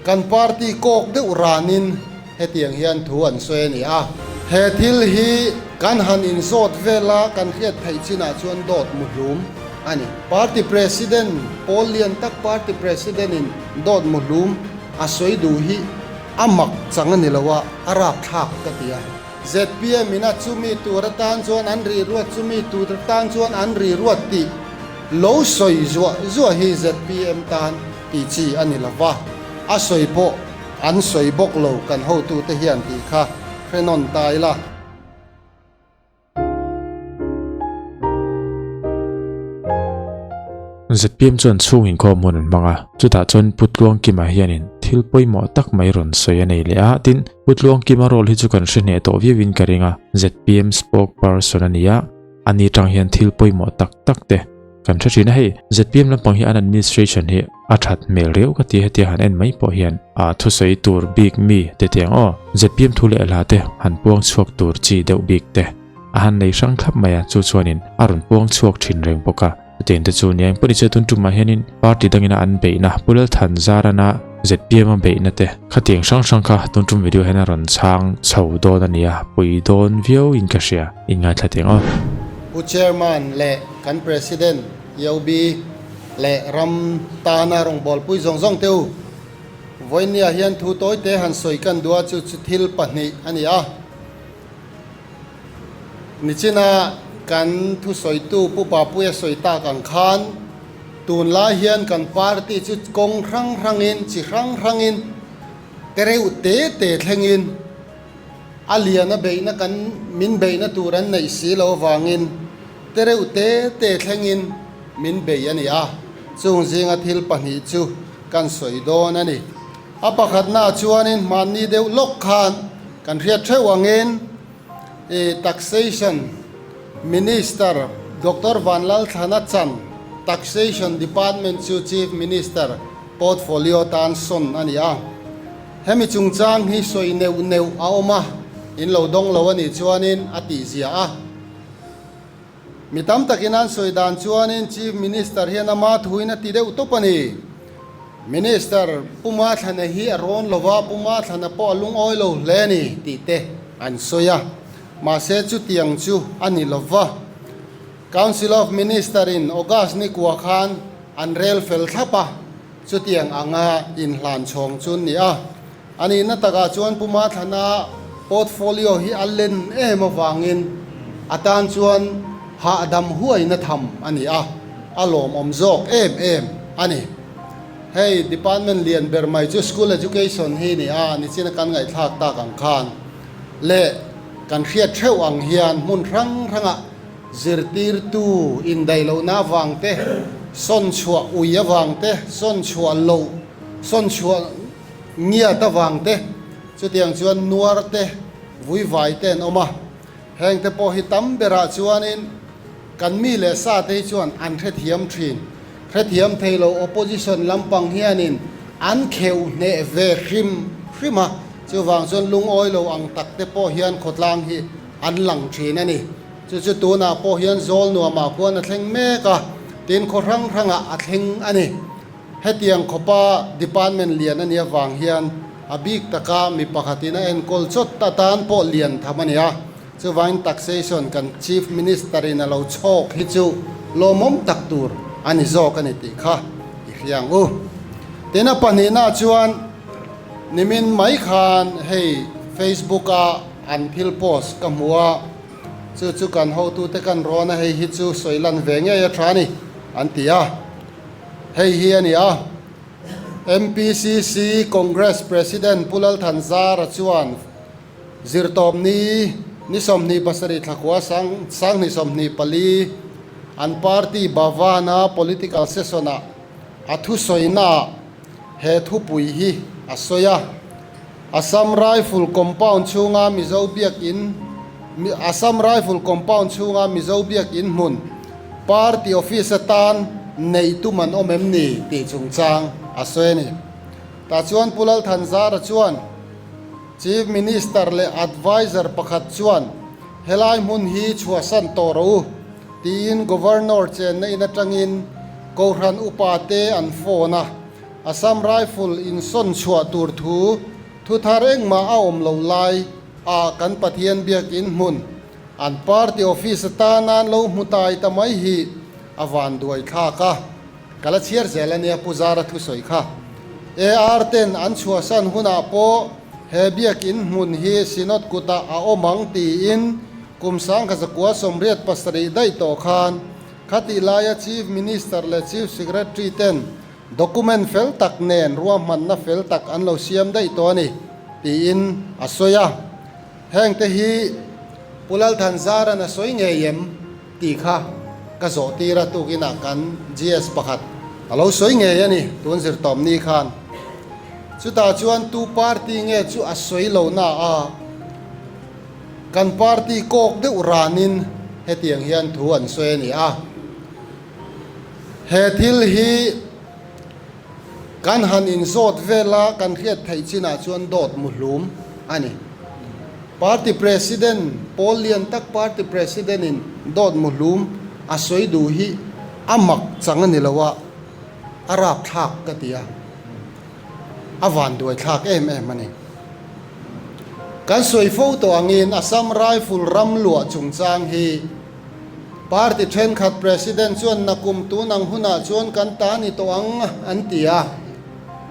Kan party kawk deuh ranin hetiang hian thu an sawi a ni a. He thil hi kan han inzawt vel a, kan hriat theih chinah chuan dawt muhlum a ni. Party President, pawl lian tak party President in dawt muhlum a sawi duh hi a mak chang a ni lo a, a rapthlak ka ti a. Zpm in a chumi tur atan chuan an ri ruat, chumi tur atan chuan an ri ruat tih lo sawi zuah zuah hi zpm tan tih chi a ni lo va, a sawi pawh an sawi bawk lo kan hotute hian tih kha hre nawn ta ila. Zpm chuan chhung inkhawm hun an hmang a, chutah chuan Pu Tluangkima hianin thil pawimawh tak mai rawn sawi a nei leh a, tin, Pu Tluangkima role hi chu kan hre hneh tawh viauin ka ring a, zpm spokesperson a ni a, ani tang hian thil pawimawh tak tak te kan hre thin a, hei zpm lampang hi an administration hi a that hmel riau ka ti hetia han en mai pawh hian a thusawi tur bik mi te tiang aw zpm thu leh hla te han puang chhuak tur chi deuh bik te a han nei hrang thlap mai a, chu chuanin a rawn puang chhuak thin reng bawk a. Chutiang te chu nia engpawh ni chu tun tumah hianin party dangina an beihna Pu Lalthanzarana zpm a beihna te khatiang hrang hrang kha tun tum video hian a rawn chhang chho dawn a nia, pui dawn viau in ka hria, in ngaithla teng aw. Pu Chairman leh kan President Yob leh ram tana rawngbawlpui zawng zawng te u, vawinia hian thu tawi te han sawi kan duh a, chu chu thil pahnih a ni a. Nichina kan thusawitu Pu Papuia sawi tak ang khan tunlai hian kan party chu kawng hrang hrangin, chi hrang hrangin, te reuh te te thlengin a lian a beihna kan min beihna tur an neih si lo avangin te reuh te te thlengin min bei a ni a, chung zinga thil pahnih chu kan sawi dawn a ni. A pakhatnaah chuanin hmanni deuh lawk khan kan hriat theuh angin i Taxation Minister Doctor Vanlalthlana Chan Taxation Department chu Chief Minister portfolio tan sawn a ni a. Hemi chungchang hi sawi neuh neuh a awm a, in lo dawng lo a nih chuanin a tihzia a. Mi tam takin an sawi dan chuanin Chief Minister hian ama thuin a ti deuh tawp a ni. Minister Pu Mathlana hi a rawn lo va, Pu Mathlana pawh a lungawi lo hle a ni tih te an sawi a. Mahse chutiang chu a ni lo va. Council of Minister in August ni kua khan an rel fel thlap a, chutiang anga inhlan chhawng chu an ni a. A nihna takah chuan Pu Mathlana portfolio hi a len em avangin a tan chuan hahdam huaina tham a ni a, a lawmawm zawk em em a ni. Hei department lian ber mai chu School Education hi ni a, nichina kan ngaihthlak tak ang khan leh kan hriat theuh ang hian hmun hrang hrangah zirtirtu indaihlohna avang te, sawn chhuah ui avang te, sawn chhuah loh, sawn chhuah Ngiat avang te, chutiang chuan nuar te, vuivai te an awm a. Heng te pawh hi tam berah chuanin kan mi leh sa te hi chuan an hrethiam thin. Hrethiam thei lo opposition lampang hianin an kheuh hneh ve hrim hrim a, chuvang chuan lungawi lo ang tak te pawh hian khawtlang hi an lang thin a ni. Chu chu tunah pawh hian zawl nuamah khuan a thleng mek a, tin khaw hrang hrangah a thleng a ni. Hetiang khawpa department lian a nih avang hian a bik taka mi pakhatin a enkawl chawt atan pawh lian tham a ni a, chuvangin taxation kan Chief Minister in a lo chhawk hi chu lawmawm tak tur a ni zawk a ni tih kha i hria ang u. Tin a pahnihna chuan nimin mai khan hei Facebook a an thil post ka hmu a, chu chu kan hotute kan rawn a hei hi chu sawi lan ve ngei a tha a ni an ti a. Hei hi a ni a, MPCC Congress President Pu Lalthanzara chuan Zirtawpni ni 27 thlakhua 2024 an party Bhavan-a political session-ah a thusawinaah he thupui hi a sawi a. Assam Rifle compound chhunga Mizo biakin Assam Rifle compound chhunga Mizo biakin hmun party office atan neih tum an awm em ni tih chungchang a sawi a ni. Tah chuan Pu Lalthanzara chuan Chief Minister leh Adviser pakhat chuan helai hmun hi chhuahsan tawh rawh u tiin Governor chenna in atangin Kohhran upa te an phone a. Assam Rifle in sawn chhuah tur thu thu thar engmah a awm lo lai ah kan Pathian biakin hmun an party office atana an lo hmu tai ta mai hi a vanduai thlak a, ka la chhiar zel a nia Pu Zara thusawi kha. AR ten an chhuahsan hunah pawh he biakin hmun hi Synod kutah a awm ang tiin kum 1987 daih tawh khan khatih laia Chief Minister leh Chief Secretary ten Document fel tak nen ruahmanna fel tak an lo siam daih tawh a ni, tiin a sawi a. Hengte hi Pu Lalthanzaran a sawi ngei em tih kha ka zawh tir a, tukinah kan GS pakhat a lo sawi ngei a ni, tun zirtawm ni khan. Chutah chuan tu party nge chu a sawi lo na a, kan party kawk deuh ranin hetiang hian thu an sawi a ni a. He thil hi kan han inzawt vel a, kan hriat theih chinah chuan dawt muhlum a ni. Party President, pawl lian tak Party President in dawt muhlum a sawi duh hi a mak chang a ni lo a, a rapthlak ka ti a, a vanduai thlak em em a ni. Kan sawi fo tawh angin Assam Rifle ram luah chungchang hi Party thenkhat President chuan nakum tun ang hunah chuan kan ta ni tawh ang an ti a.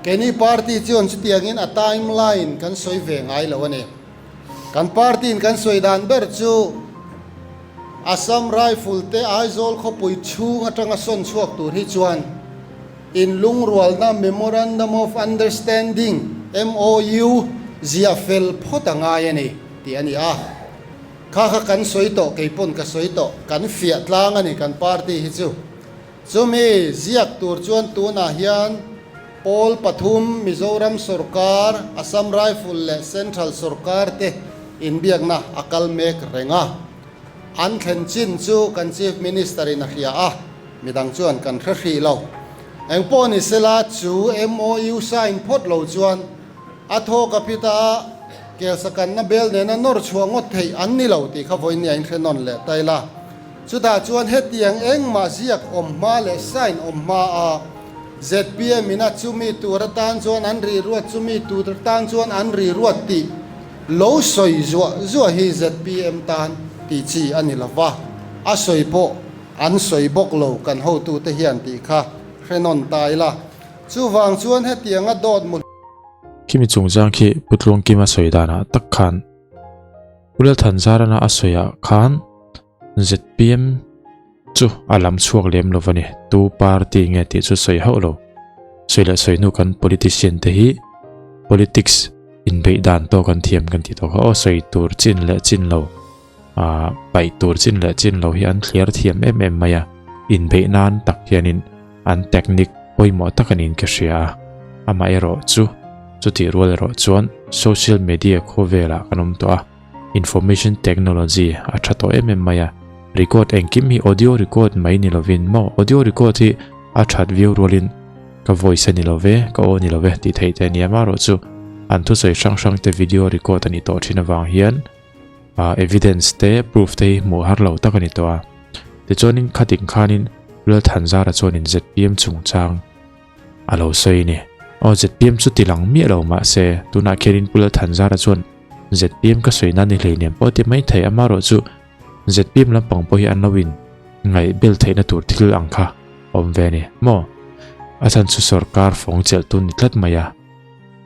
Keini party chuan chutiangin a timeline kan sawi ve ngai lo a ni. Kan party in kan sawi dan ber chu Assam Rifle te Aizawl khawpui chhung atanga sawn chhuak tur hi chuan inlungrualna Memorandum of Understanding, MOU, ziah fel phawt a ngai a ni tih a ni a. Kha kha kan sawi tawh, kei pawn ka sawi tawh, kan fiah tlang a ni kan party hi chu. Chumi ziak tur chuan tunah hian pawl pathum Mizoram sawrkar, Assam Rifle leh Central sawrkar te inbiakna a kal mek reng a. An thlen chin chu kan Chief Minister in a hria a, midang chuan kan hre hrih lo. Engpawh ni sela chu MOU sign phawt lo chuan A thaw ka phit a, kelsakanna bel nena nawr chhuah ngawt theih an ni lo tih kha vawiin a inhre nawn leh ta ila. Chutah chuan hetiang engmah ziak awm hma leh sign awm hma a zpm in a chumi tur atan chuan an ri ruat chumi tur atan chuan an ri ruat tih lo sawi zuah zuah hi zpm tan tih chi a ni lova, a sawi pawh an sawi bawk lo kan hotute hian tih kha hre nawn ta ila. Chuvang chuan hetianga dawt mu. Khimi chungchang khi Pu Tluangkima sawi danah tak khan Pu Lalthanzarana a sawiah khan zpm chu a lam chhuak lem lo va ni. Tu party nge tih chu sawi hauh lo. Sawi leh sawi hnu kan politician te hi politics inbeih dan tawk an thiam kan tih tawh kha aw sawi tur chin leh chin lo ah paih tur chin leh chin lo hi an thliar thiam em em mai a. Inbeih nan tak hianin An technique pawimawh tak a niin ka hria a, amaherawh chu chutih rual erawh chuan social media khawvelah kan awm tawh a, information technology a tha tawh em em mai a, record engkim hi audio record mai ni lovin maw audio record hi a that viau rualin ka voice a ni lo ve, ka aw a ni lo ve tih theih te a ni a, amaherawh chu an thusawi hrang hrang te video record a nih tawh thin avang hian evidence te proof te hi hmuh har lo tak a ni tawh a. Tichuanin khatin khanin Lalthanzara chuanin zpm chungchang a lo sawi a ni. Aw zpm chu ti lang miah lo mahse tunah khianin Pu Lalthanzara chuan zpm ka sawi nan ni hleinem pawh a ti mai thei amaherawh chu zpm lampang pawh hi an lo in ngaih bel theihna tur thil ang kha awm ve a ni maw? A chhan chu sorkar fawng chelh tu ni tlat mai a.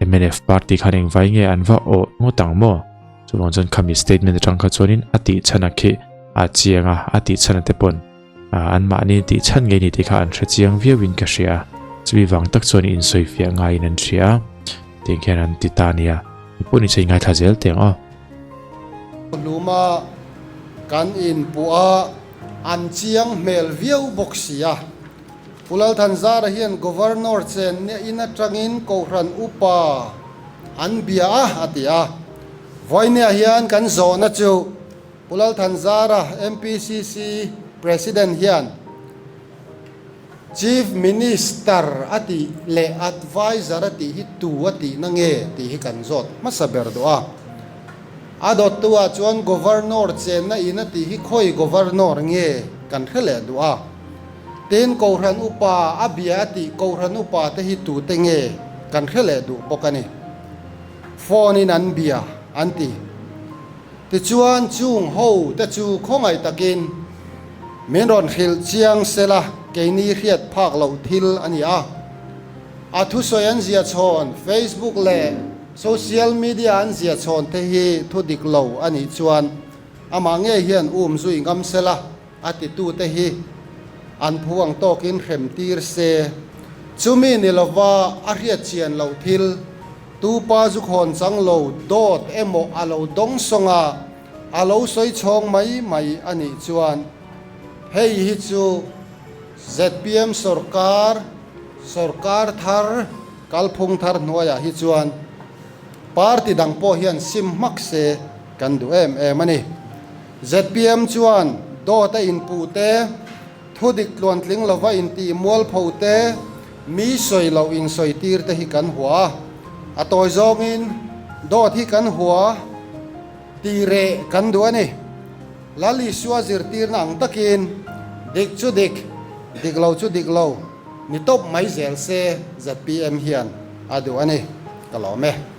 Mnf party khan engvai nge an va awh ngawt ang maw? Chuvang chuan khami statement atang kha chuanin a tih chhan a khi a chiang a, a tih chhan a te pawn anmahni tih chhan ngei ni tih kha an hre chiang viau in ka hria a. Chumi vang tak chuan insawi fiah ngaiin an hria a, tiang khian an ti ta nia. Mi pawh ni chei ngaithla zel teh ang aw. Hluma kan inpuh a, an chiang hmel viau bawk si a. Pu Lalthanzara hian Governor chenna in atangin Kohhran upa an bia a, a ti a. Vawinia hian kan zawhna chu Pu Lalthanzara MPCC President hian Chief Minister a tih leh Adviser a tih hi tu a tihna nge tih hi kan zawt hmasa ber duh a. A dawttu ah chuan Governor chenna in a tih hi khawi Governor nge kan hre leh duh a. Tin, Kohhran Upa a bia a tih Kohhran Upa te hi tute nge kan hre leh duh bawk a ni. Phone in an bia an ti. Tichuan chung ho te chu khawngaih takin min rawn hrilh chiang sela keini hriat phak loh thil a ni a. A thusawi an zia chhawn Facebook leh social media an zia chhawn te hi thu dik lo a nih chuan amah ngei hian um zui ngam sela A titute hi an phu ang tawkin hrem tir se. Chumi ni lova a hriat chian loh thil, tu pa zu khawn chang lo dawt emaw a lo dawng sawng a, a lo sawi chhawng mai mai a nih chuan hei hi chu zpm sawrkar, sawrkar thar, kalphung thar hnuaiah hi chuan party dang pawh hian sim hmak se kan duh em em a ni. Zpm chuan dawt a inpuh te, thudik tluantling lova intih mualpho te, mi sawi loh insawi tir te hi kan hua a. A tawi zawngin dawt hi kan hua tih reh kan duh a ni. Lal Isua zirtirna ang takin dik chu dik, dik lo chu dik lo ni tawp mai zel se zpm hian a duh a ni. Ka lawm e.